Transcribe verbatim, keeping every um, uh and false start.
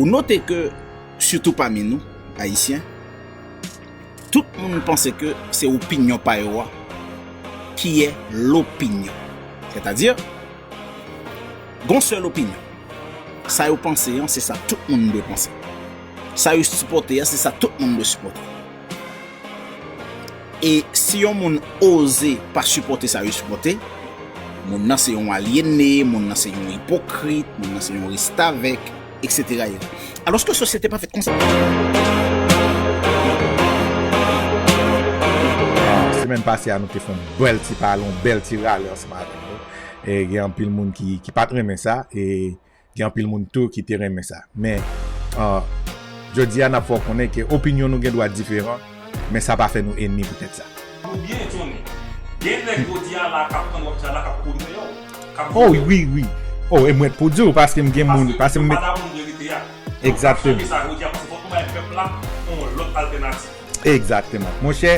Ou note ke, sitou pami nou, Ayisyen, tout moun panse ke se opinyon pa yo a ki est l'opinion. Sètadi, gon sèl opinyon. Sa yo panse an, se sa tout moun dwe panse. Sa yo sipòte an, se sa tout moun dwe sipòte. E si yon moun oze pa sipòte sa yo sipòte, moun nan se yon alyene, moun nan se yon ipokrit, moun nan se yon restavèk, etsetera. Alòske sosyete pa fèt konsa. Semèn pase a, nou te fè yon bèl ti pale, yon bèl ti rale ansanm avèk nou. E gen anpil moun ki, ki pa t renmen sa, e gen anpil moun tou ki te renmen sa. Men, uh, jodi a, n ap fè w konnen ke opinyon nou gen dwa diferan, men sa pa fè nou enmi poutèt sa. Nou byen etone. Gen nèg jodi a la k ap tann w ap di a la k ap kouri dèyè w. K ap Oh, wi, wi. Oh, e mwen pou di w, paske m gen moun, paske m pa dakò moun verite a. Exactement. Sa jodi a, paske fòk nou bay pèp la yon lòt altènativ. Exactement. Monchè,